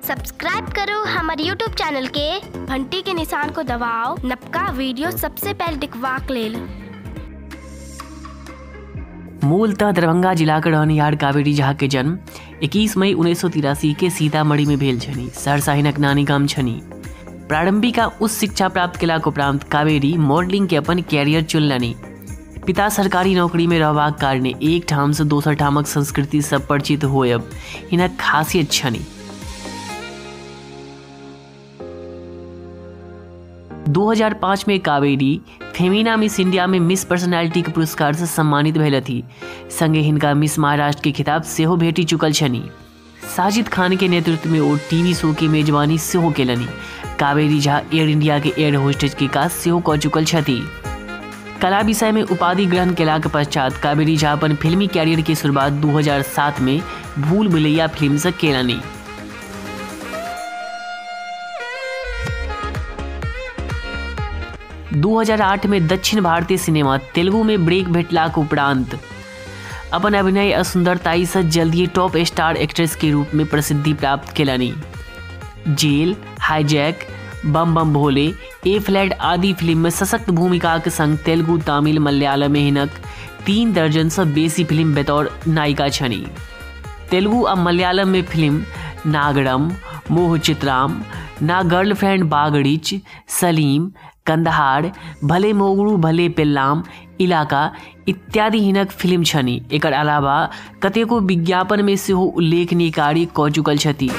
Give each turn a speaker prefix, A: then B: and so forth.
A: Subscribe करो हमारे YouTube channel के, घंटी के निशान को दबाओ नबका वीडियो सबसे पहले दिखवाक लेल।
B: मूलतः दरभंगा जिलाक रहनिहार कावेरी झा के जन्म 21 मई 1983 के सीतामढ़ी में भेल छनि। सहरसा हिनक नानी गाम छनि। प्रारंभिक आ उच्च शिक्षा प्राप्त केलाक उपरांत कावेरी मॉडलिंग के अपन कैरियर चुनलनि। पिता सरकारी नौकरी में रहबाक कारणे एक ठाम से दोसर ठामक संस्कृति से परिचित होयब हिनक खासियत छनि। 2005 में कावेरी फेमिना मिस इंडिया में मिस पर्सनालिटी के पुरस्कार से सम्मानित भेलथि। संगे हिनका मिस महाराष्ट्र के खिताब सेहो भेटि चुकल छनि। साजिद खान के नेतृत्व में ओ टीवी शो के मेजबानी सेहो केलनि। कावेरी झा एयर इंडिया के एयर होस्टेज के काज सेहो कऽ चुकल छथि। कला विषय में उपाधि ग्रहण केलाक पश्चात कावेरी झा अपन फिल्मी कैरियर के शुरुआत 2007 में भूल भुलैया फिल्म से केलनि। 2008 में दक्षिण भारतीय सिनेमा तेलुगु में ब्रेक भेटलाक उपरांत अपन अभिनय आ सुंदरताई से जल्दी टॉप स्टार एक्ट्रेस के रूप में प्रसिद्धि प्राप्त केलनि। Jail, Hijack, Bam Bam Bhole, A flat आदि फिल्म में सशक्त भूमिका के संग तेलुगु, तमिल, मलयालम में हिनक 3 दर्जन से बेसी फिल्म बतौर नायिका छनि। तेलुगु आ मलयालम में फिल्म नागरम, मोह चित्राम, ना गर्लफ्रेंड बागड़िच, सलीम, कंदहार, भले मोगरू भले पेल्लाम, इलाका इत्यादि हिनक फिल्म छनि। एकर अलावा कतेको विज्ञापन में सेहो उल्लेखनीय कार्य कऽ चुकल छथि।